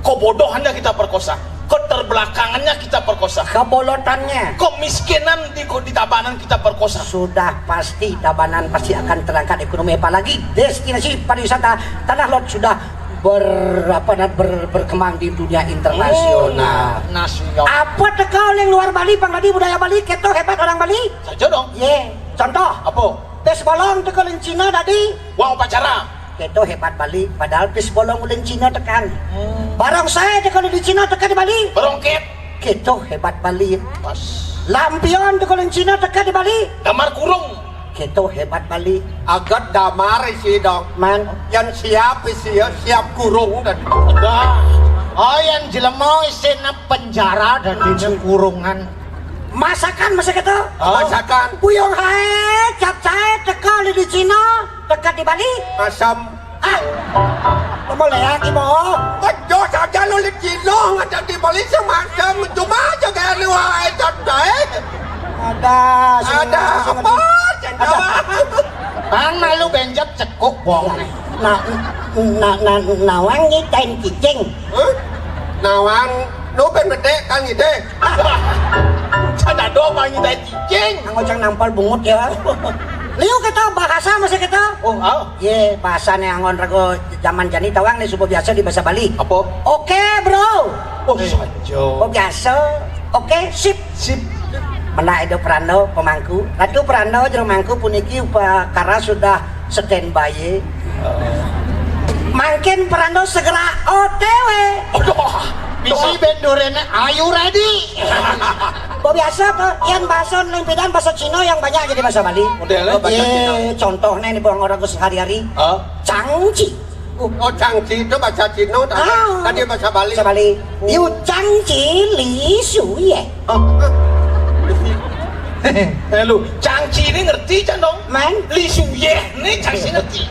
kebodohannya kita perkosa, keterbelakangannya kita perkosa, kebolotannya, kemiskinan di, di Tabanan kita perkosa. Sudah pasti Tabanan pasti akan terangkat ekonomi, apalagi destinasi pariwisata Tanah Lot sudah ber, apa, dan ber, berkembang di dunia internasional. Hmm, nasional. Apa teka oleh luar Bali, Bang Dadi, budaya Bali, keto hebat orang Bali. Saja dong. Ye, contoh. Apa? Pis bolong teka oleh Cina tadi. Wang upacara. Keto hebat Bali, padahal pis bolong ulin Cina tekan. Hmm. Barongsai teka di Cina teka di Bali. Barongket. Keto hebat Bali. Pas. Lampion teka ulin Cina teka di Bali. Damar kurung. Keto hebat Bali. Agat damar isi dong. Man. Yang siap isi ya, siap kurung dan. Dah. Oh, yang jelema isina penjara dan di kurungan. Masakan masih keto? Oh. Masakan. Buyung hae, capcay teka di Cina. Dekat di Bali? Asam. Ah. Kamu lihat, Ibu. Aduh, saja lu di Cina, ada di Bali sama asam. Cuma aja kayak lu, hai, santai. Ada, sing, ada sing apa? Ada. Bang, malu benjep cekuk, bong. Nah, nah, nah, nawang ngitain cicing. Hah? Nawang, lu ben bedek kan gitu. Can ada apa ngitain cicing? Anggo cang nampal bungut ya. Liu kita bahasa masih kita. Oh, oh. Ye, bahasane anggon rego zaman jani tawang nih suba biasa di bahasa Bali. Apa? Oke, bro. Oh, saja. Oh, biasa. Oke, sip. Sip. Menak Edo Prando pemangku. Ratu Prando jero mangku puniki upakara sudah standby. Mangkin Prando segera O T W. Aduh. Bisi bendorene ayu ready. Bo biasa to, yang bahasa lempidan bahasa Cina yang banyak jadi bahasa Bali. Modele bahasa Cina. Ye, contohnya ini buang orang sehari-hari. Hah? Cangci. Oh, cangci itu bahasa Cina, tadi, ah, tadi bahasa Bali. Bahasa Bali. Yu cangci li su ye. Oh. Eh, lu, cangci ini ngerti, Cang, dong? Man? Li su ye, ini cangci ngerti.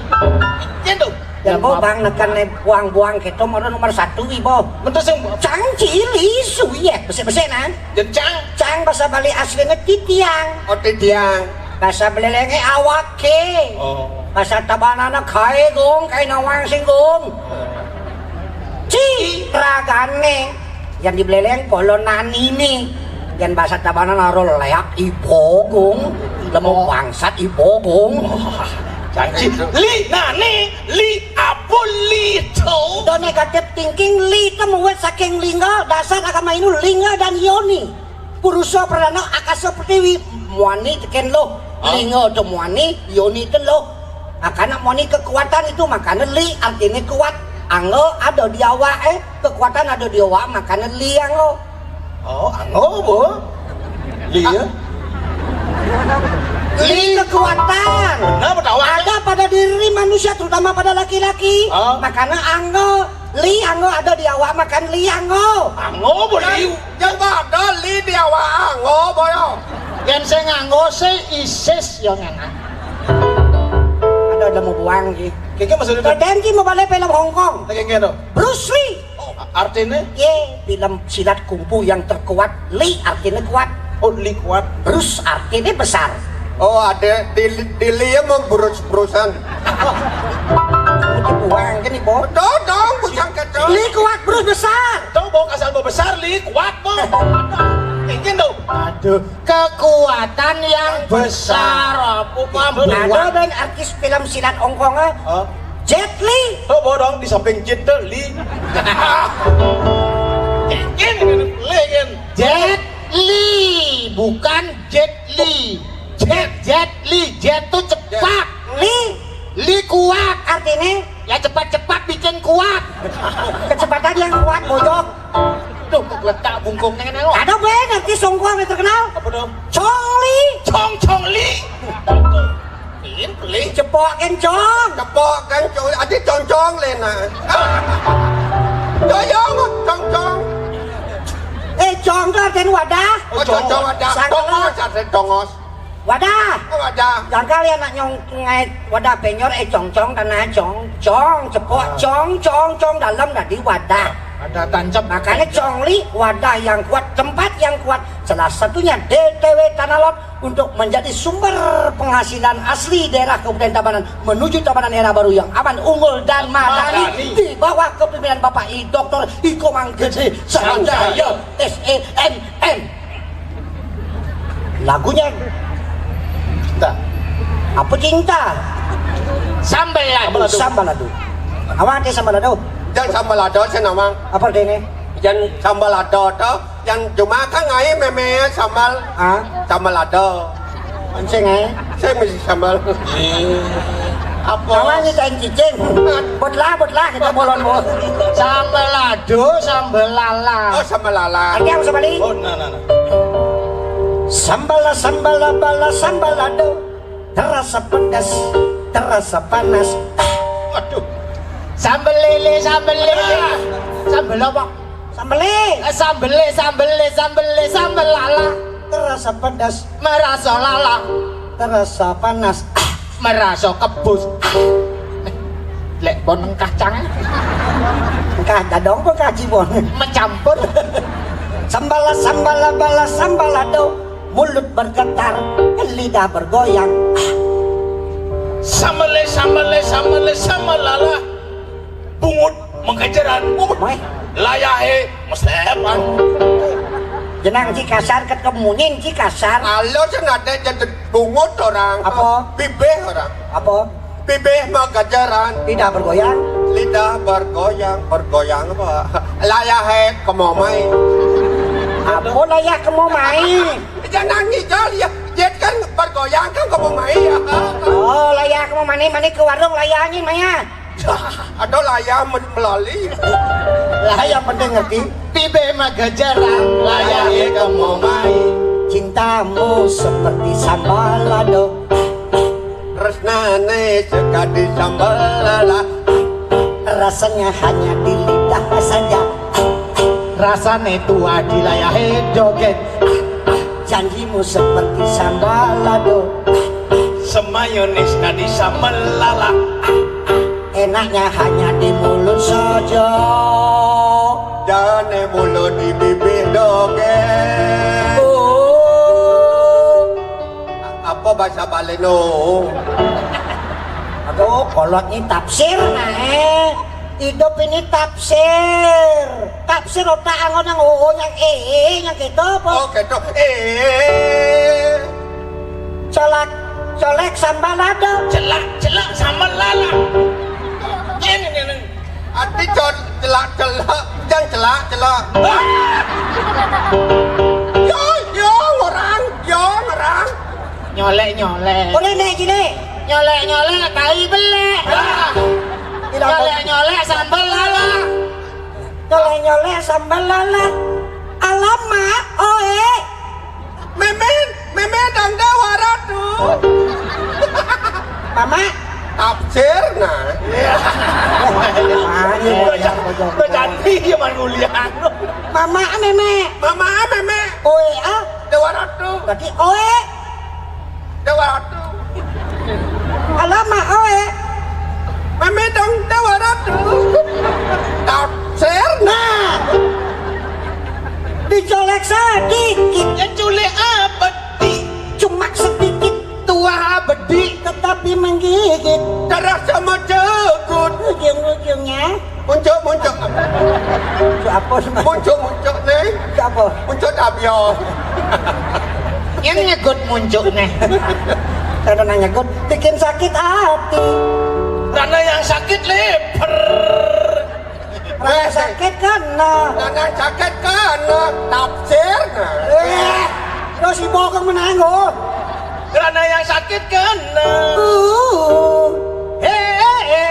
Iya, dong. Ya, bo, bang, nekan ne buang-buang keto, mau nomor satu, ibo. Betul, sing cangci li su ye. Besek-besek, nan. Dan cang? Cang bahasa Bali aslinya titiang. Oh, titiang. Basa Bléléngé awaké. Oh. Basa Tabanana kaé, Gung, kaé nawang sing, Gung. Ci ragané. Yén di Bléléng polo naniné. Yén basa Tabanan aro léak ibo, Gung. Lemu bangsat ibo, Gung. Janji. Li nani, li apa li to? Do negatif thinking, li itu muwit saking lingga, dasar agama Hindu, lingga dan yoni. Purusa pradana akasa pertiwi, muani tekén luh. Hah? Lingga to muani, yoni to luh. Makana muani kekuatan itu, makana li artiné kuat. Angga ada di awaké, kekuatan ada di awak, makana li angga. Oh, angga apa? Li ya? Li kekuatan. Kenapa tahu? Ada pada diri manusia, terutama pada laki-laki. Ah. Makana angga, li angga ada di awak, makana li angga. Angga apa li? Yang ada li di awak angga apa ya? Yén sing nganggo sih isis ya ngenak. Ada, ada mau buang sih. Kiki maksudnya? Kadén ki mau balik film Hong Kong. Lagi ngene. Bruce Lee. Oh, artinya? Ye, film silat kungfu yang terkuat. Li artinya kuat. Oh, li kuat. Bruce artinya besar. Oh, ada di, di li ya mau brus-brusan. Itu buang gini, Bo. Dodong, bukan kecil. Li kuat, Bruce besar. Tuh, Bo, asal Bo besar, li kuat, Bo. Ini tuh. Aduh, kekuatan yang besar, apa, Bo? Ada band artis film silat Hong Kong, eh? Hah? Jet Li. Oh, bodong di samping Jet tuh Li. Ini kan Li kan. Jet Li, bukan Jet Li. Jet, Jet Li, Jet tuh cepat. Li, Li kuat artinya. Ya cepat-cepat bikin kuat. Kecepatan yang kuat, bojok. Tuh, letak bungkungnya kan lo. Ada be nanti songkuang yang terkenal. Apa dong? Cong Li. Cong Cong Li. Pin, Li. Cepok kencong. Cepok kencong. Adi congcong lena. Doyong congcong. Eh, cong itu artinya wadah. Oh, congcong wadah. Sangkal. Dongos, ada dongos. Wadah. Oh, wadah. Jangkal ya nak nyong ngait wadah penyor, eh, congcong tanah cong cong cepok. Ah. Cong cong cong dalam tadi wadah. Ada tancap. Makanya Cong Li wadah yang kuat, tempat yang kuat, salah satunya D T W Tanah Lot untuk menjadi sumber penghasilan asli daerah Kabupaten Tabanan menuju Tabanan era baru yang aman, unggul dan madani. Madani. Di bawah kepemimpinan Bapak I Doktor Iko Mang Gede Sanjaya, S E M M. Lagunya cinta. Apa cinta? Sambal lado. Sambal lado. Apa arti sambal lado? Yang sambal lado sih nama. Apa artinya? Yang sambal lado tuh, yang cuma kan ngai meme sambal. Ah? Sambal lado. Sing ngai. Saya mesti sambal. Apa? Kawan ini tain cicing. Botlah, botlah, kita bolon, bos. Sambal lado, sambal lala. Oh, sambal lala. Arti apa, Sabali? Oh, nah, nah, nah. Sambala, sambala, bala, sambalado. Terasa pedas, terasa panas. Waduh. Sambel lele, sambel lele. Ah. Sambel apa? Sambele. Eh, sambele, sambele, sambele, sambel lala. Terasa pedas. Merasa lala. Terasa panas. Merasa kebus. Lek bon engkah cang. Engkah dadong apa engkah cibon? Mencampur. Sambala, sambala, bala, sambalado. Mulut bergetar, lidah bergoyang. Sambele, sambele, sambele, sambalala. Bungut mengkejeran. Mai. Layahe meslepan. Jenang ci kasar, ket kemunyin ci kasar. Alo sing ada jadi bungut orang. Apa? Bibih orang. Apa? Bibih mengkejeran. Lidah bergoyang. Lidah bergoyang, bergoyang apa? Layahe kemomai. Apa layah kemomai? Jangan ngijol ya. Dia kan bergoyang kan kemomai ya. Oh, layah kemomai, mana ke warung layahnya, Maya? Ada layah men-, melali. Lah, yang penting ngerti. Bibih mengkejeran, layahe kemomai. Cintamu seperti sambal lado. Tresnane sekadi sambal lala. Rasanya hanya di lidah saja. Rasane tuah di layahe joget. Janjimu seperti sambal lado. Semayone sekadi sambal lala. Enaknya hanya di mulut saja. Jane mulut di bibir doge. Oh. Apa Bahasa Bali no. Aduh, kolot ni tafsir nah, eh. Hidup ini tafsir. Tafsir otak anggon yang oo, yang ee, yang gitu apa? Oh, gitu. Eh. Colak, colek sambal lado. Celak, celak sambal lala. Ini, ini, ini. Ati cot celak-celak, jangan celak-celak. Ah! Yo, yo, orang, yo, orang. Nyolek-nyolek. Boleh naik sini. Nyolek-nyolek tai belek. Ah! Nyolek-nyolek sambal lala. Nyolek-nyolek sambal lala. Alamak, oe. Meme, meme dang Dewa Ratu. Mama. Tafsir nah. Berarti ya man kuliah. Mama meme. Mama meme. Oe ah. Dewa Ratu. Berarti oe. Dewa Ratu. Alamak oe. Meme dang Dewa Ratu. Tafsir nah. Dicolek sedikit. Ya culek apa di? Cuma sedikit. Tua bedi. Tetapi menggigit. Terasa menjegut. Ujung-ujungnya. Muncuk, muncuk. Muncuk apa? Muncuk, muncuk nih. Muncuk apa? Muncuk tabio. Yang nyegut muncuk nih. Saya nanya nyegut. Bikin sakit hati. Karena yang sakit leper. Rasa sakit kena. Rasa sakit kena. Tafsir nah. Eh, terus ibu kang menang oh. Karena yang sakit kena. Uh. He, he, he.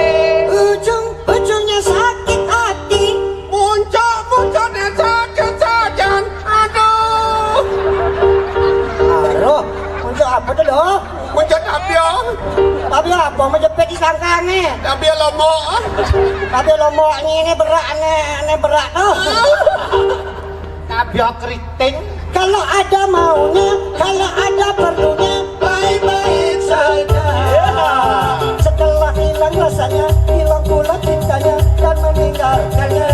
Ujung-ujungnya sakit hati. Muncul-munculnya sakit sajan. Aduh. Aduh, muncul apa tuh, loh? Muncul tabiong. Tabiong apa? Menjepit di sangkange. Tabiong lombok. Tabiong lombok ini, ini berat, ini, ini berat tuh. Tabiong keriting. Kalau ada maunya, kalau ada perlunya, baik-baik saja. Setelah hilang rasanya, hilang pula cintanya dan meninggalkannya.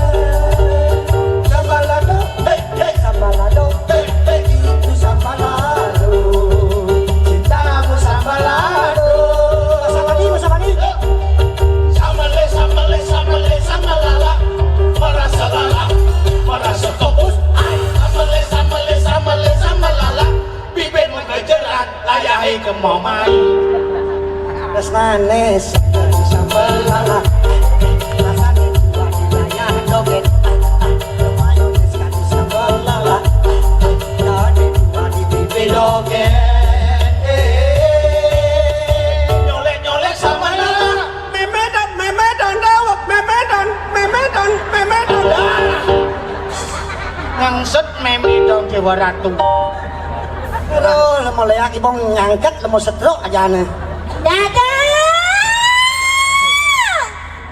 Sambal lado, hei, hei, sambal lado, hei, hei, itu sambal lado. Cintamu sambal lado. Masa mani, masa mani. Sambale, sambale, sambale, sambalala. Merasa lala, merasa topus. Ai, sambale, sambale, sambale, sambalala. Bibirmu kejeran, layahi kemomai. Terus manis, sambal lala. Rasanya dua di daya joget. Mayones kan sambal lala. Jadi dua di bibir joget. Nyolek-nyolek sama lala. Memedan, memedan, dawet, memedan, memedan, memedan. Ngangset meme dong Dewa Ratu. Aduh, lemo leak ibong nyangket, lemo setruk aja aneh. Dadong!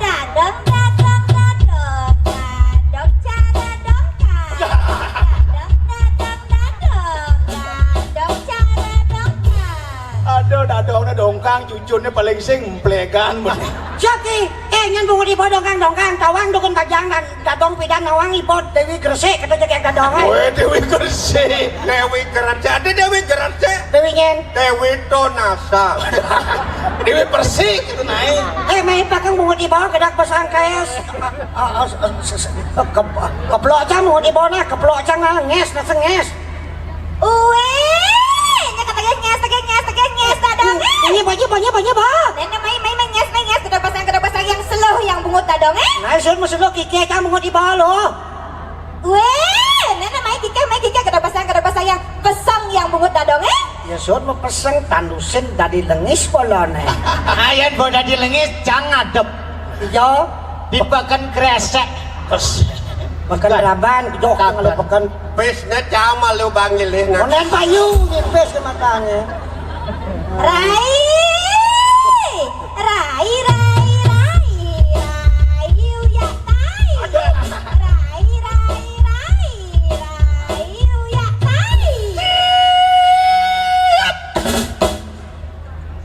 Dadong, dadong, dadong, dadong cara dongkang. Dadong, dadong, dadong, dadong cara dongkang. Aduh, dadongnya dongkang, cucunnya paling sing plegan. Siap ki, eh nyen bungut ibo dongkang-dongkang, tawang dukun bajang dan dadong pidan nawang ibo Dewi Gresik, kata jek dadong. Weh, Dewi Gresik. Dewi Gresik, ada Dewi Gresik. Dewi nyen. Dewi Tonasa. Dewi Persik itu naik. Eh, main pakeng bungut ibo, gedak pasangkes. Ah, ah, ah, s-, s-, ke-, keplok cang bungut ibo nah, keplok cang nah, nges, nah, senges. Uwe, nya kata nges, nges, nges, nges, dadong, eh. Ini banyak, banyak, banyak, bah. Nene mai, mai, mai, nges, mai, nges, kedok pasang, kedok pasang yang seluh yang bungut dadong, eh. Nah, sun mesti lo kiki cang bungut ibo lo. Weh, nene mai kike, mai kike, kedok pasang, kedok pasang yang peseng yang bungut dadong, eh. Ya sun mau peseng tandusin dadi lengis bolone. Ayan bo dadi lengis, cang ngadep. Iya. Dipeken kresek. Peken raban, jok kalau peken. Pesnya cama lu bang nyelih nah. Onen payu, pes ke matanya. Rai! Rai, rai, rai, rai, uya tai. Rai, rai, rai, rai, uya tai.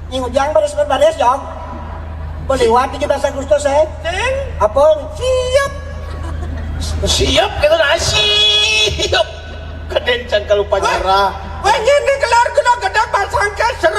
Ing Ujang baris-baris, Jong. Beliwat tujuh belas Agustus, eh. Sing. Apa? Siap. Siap, kita dah siap. Keden cang kalupa nyerah. Wah, ini kelar kuda gedang pasang ke seru.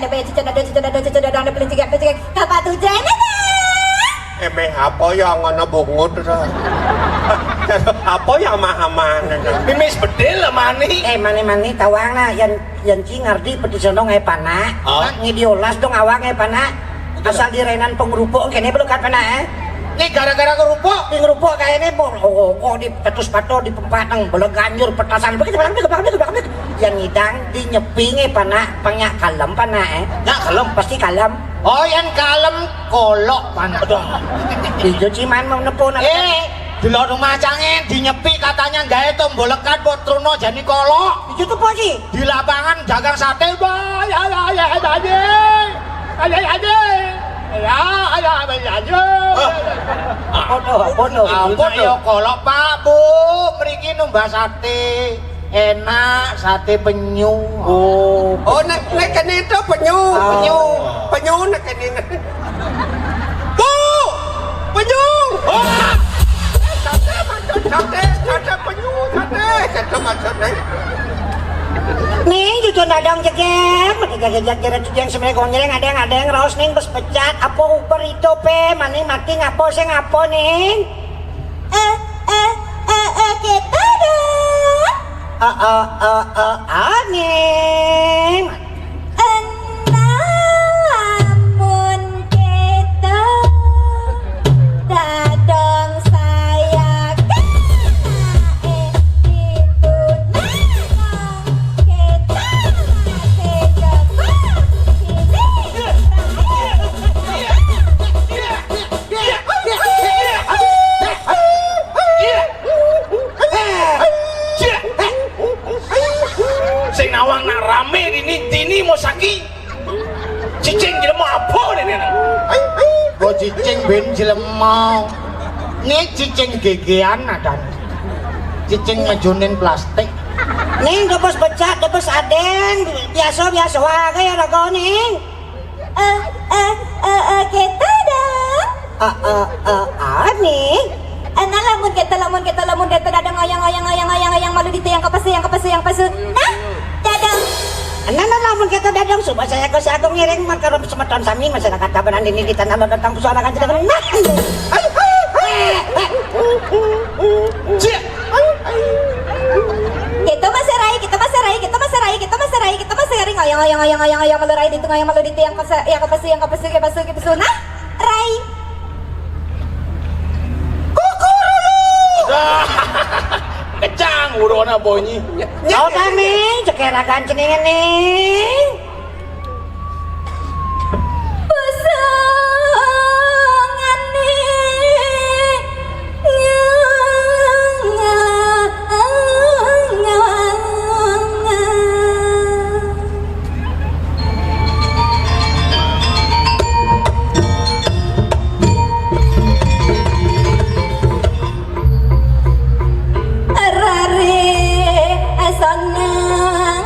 Ada banyak cucu dada, cucu dada, cucu dada, ada pelicik, pelicik. Kapak tujuh ini, Bang. Eh, meh, apa ya ngono bungut to? Apa ya amah-amah? Mimis bedil lah, Mani. Eh, Mani, Mani, tawang lah, yang, yang ci ngerti peti sonong, eh, panak. Oh. Nak ngidiolas dong awak, eh, panak. Asal dirainan pengerupuk, kene belum kat panak, eh. Ini gara-gara kerupuk? Di ngerupuk kayak ini, oh, oh, oh, di petus pato, di pempatang, beleganjur, petasan, begitu, begitu, begitu, begitu. Yang ngidang, di nyeping, eh, panak, pangyak kalem, panak, eh. Nyak kalem? Pasti kalem. Oh, yang kalem, kolok, panak. Aduh. Ijo ciman mau nepun, eh, delok rumah cangin, di nyepi katanya gawe tombo lekat, buat trono jadi kolok. Ijo tuh, Pak Ji? Di lapangan dagang sate, Bang. Ya, ya, ya, ya, ya. Ayo, ayo. Ya, ayo, ayo, ayo. Apa to, apa to? Apa to? Ya, kolok, Pak, Bu. Mriki numbas sate. Enak, sate penyu. Oh. Oh, nek, nek kene to penyu, ah, penyu. Penyu nek kene. Bu! Penyu! Oh! Sate, sate, sate, sate, penyu, sate. Sate, sate. Ning, cucu dadang jeger, mati jeger-jeger, cucu yang sebenarnya gonyeng, ada yang, ada yang raos, ning, bes pecat, apa uber itu, pe, maning mati, ngapa, sing apa, ning? Eh, eh, eh, eh, kita dong. Eh, eh, eh, eh, aning. Enda lamun kita dadong saya kena, eh, ditunangan kita masih jebak sini. Sing nawang nak rame dini, dini mau saki. Cicing jelema apa ini? Kok cicing ben jelema? Ini cicing gegean ada. Cicing ngejunin plastik. Ning, debes becak, debes aden, biasa-biasa wae ya raga, ning. Eh, eh, eh, eh, kita dong. Eh, eh, eh, ane. Eh, nah, lamun kita, lamun kita, lamun kita dadang ngoyang, ngoyang, ngoyang, ngoyang, ngoyang, malu di tiang kapasu, yang kapasu, yang kapasu. Nah, dadang. Nah, nah, lamun kita dadang, coba saya ke Agung ngiring, maka semeton sami, masyarakat Tabanan ini di tanah datang suara kan tidak. Nah. Hai, hai, hai. Cik. Kita masih rai, kita masih rai, kita masih rai, kita masih rai, kita masih rai, ngoyang, ngoyang, ngoyang, ngoyang, ngoyang, malu rai di tengah, yang malu di tiang, kepasa, yang kepasa, yang kepasa, yang kepasa, yang kepasa, nah, rai. Kukuruyuk. Dah. Kecang, urona bunyi. Kau kami, cekerakan ceningan nih. Pusungane. Rare sanang.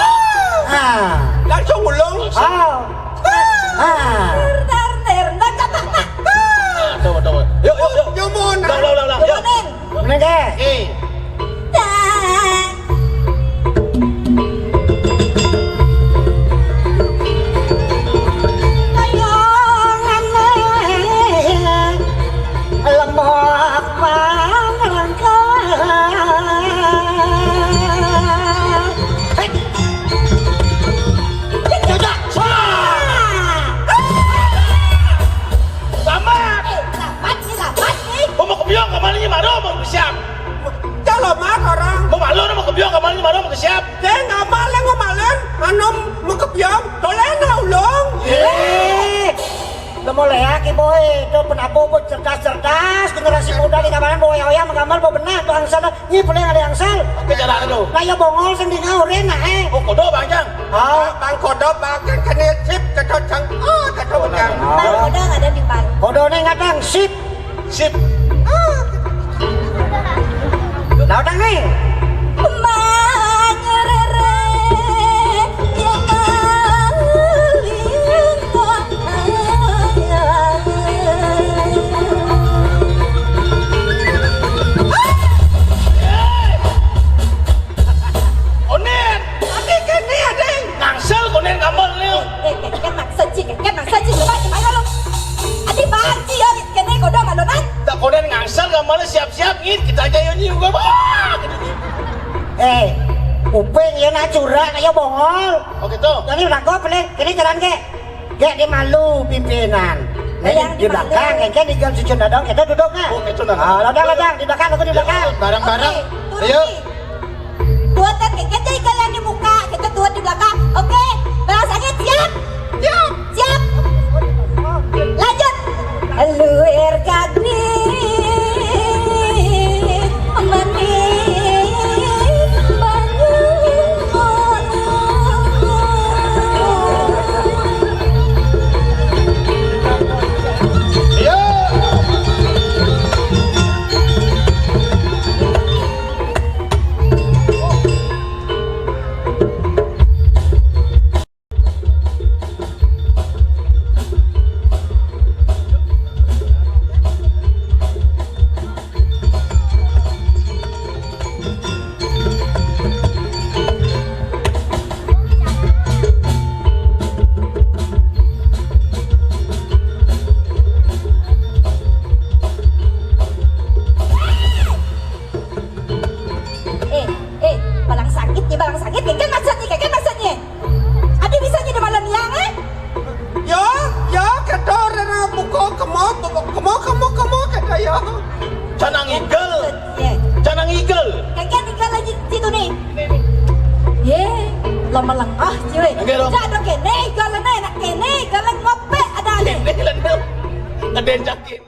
Ah. Langsung ulung. Ah. Ah. Dar, dar, dar, dar, dar, dar, dar. Aduh, aduh. Yuk, yuk, yuk. Yuk, mun. Ulang, ulang, ulang, ulang. Yuk. Yuk, mun. Bener, Kak? Eh. Lemah panglengkah. Hei. Selamat. Eh, selamat nih, selamat nih. Mau kebiong kemana nih, Maro? Mau siap. Jalo mat orang. Mau malu, mau kebiong kemana nih, Maro? Mau siap. Deh, ngamal, ngamalin. Anu, mau kebiong. Toleh na ulung. Eh. Lemo lea ki boy, to penabuh buat cerdas-cerdas, generasi muda di kabanan bawa oya-oya menggambar bawa benah to angsal, nyi paling ada angsal. Apa cara anu? Lah ya bongol sing dingau rin nah, eh. Oh, kodo, Bang Jang. Ah. Bang kodo, Bang Jang, kena sip, keto cang, oh, keto Bang Jang. Ah. Bang kodo ada di pan. Kodo ni ngadang sip. Sip. Ah. Lautang ni. Mangerere, ya maling. Onen. Adi kene, Ading. Ngangsel konen kamal ni. Eh, eh, eh, maksud cik, eh, maksud cik, coba, coba, lo. Adi banci ya, kene kodo malonan. Tak konen ngangsel kamal siap-siap ngit kita aja yo nyium gua. Wah, gitu, gitu. Eh, uping ya nak curang ya bongol. Oh, gitu. Jadi udah kau pilih, kini jalan ke. Gek di malu pimpinan. Nah, yang di belakang, kan di gang cucun dadong, kita duduk nah. Oh, gitu nah. Ah, ladang, ladang, di belakang, aku di belakang. Bareng-bareng. Oke, turun. Ayo. Nih. Dua tet, kita jadi kalian di muka, kita dua di belakang. Oke, belas angin siap? Siap. Siap. Lanjut. Luir kaki mani banyu. Iya. Eh, eh, balang sakit nih, balang sakit. Keken maksudnya, keken maksudnya. Adi bisa jadi malam yang, eh? Yo, yo, ketor na buko kemo, kemo, kemo, kemo, kata yo. Canang igel. Canang igel. Keken igel lagi situ nih. Ye, lama lengah, cuy. Enggak dong. Cak dong kene, igel na enak kene, igel ngope ada nih. Kene, kene. Ngedenjakin.